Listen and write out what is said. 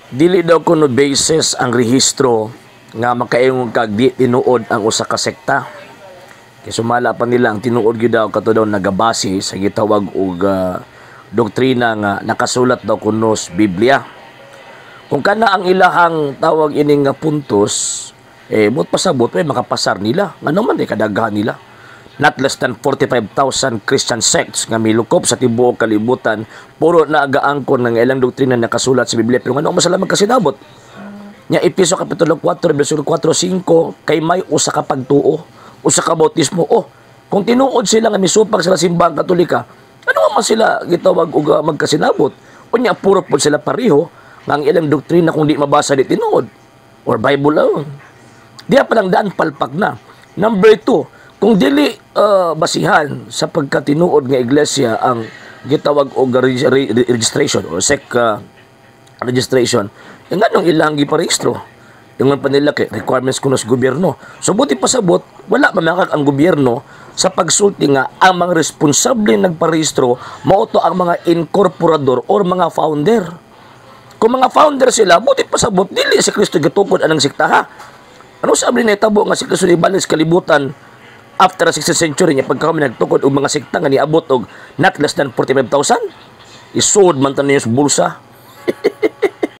Dili daw kuno basis ang rehistro nga makaingon kag di tinuod ang usa ka sekta. Kay sumala pa nila, ang tinuod gyud daw kato daw nagabase sa gitawag og doktrina nga nakasulat daw kuno sa Biblia. Kung kana ang ilahang tawag ining nga puntos, eh buot pasabot eh makapasar nila. Ngano man di kadaghan nila? Not less than 45,000 Christian sects nga milukop sa tibuok kalibutan, puro na agaangkon ng ilang doktrina nakasulat sa Biblia. Pero ngano man sila magkasinabot? Nya Epeso kapitulo 4 bersikulo 4 5, kay may usa ka pagtuo, usa ka bautismo. Oh, kung tinuod sila nga misupag sila Simbahang Katolika, ano man sila gitawag og magkasinabot? Unya puro pod sila pareho nga ang ilang doktrina kung di mabasa di tinuod or Bible lang. Diya pa lang daan palpak na. Number 2, kung dili basihan sa pagkatinuod nga iglesia ang gitawag og registration or SEC registration, eh, nganong ilang giparehistro? Ingon pa nila kay requirements kuno sa gobyerno. So buti pasabot, wala mamakak ang gobyerno sa pagsulti nga ang mga responsable nagparehistro mao to ang mga incorporador or mga founder. Kung mga founder sila, buti pasabot, dili si Kristo gitukod anang sektaha. Ano sabi na itabo nga si Kristo nibalik sa kalibutan after 16th century niya pagka kami nagtukod og mga sekta nga niabot og not less than 45,000? Isod man tanan sa bulsa.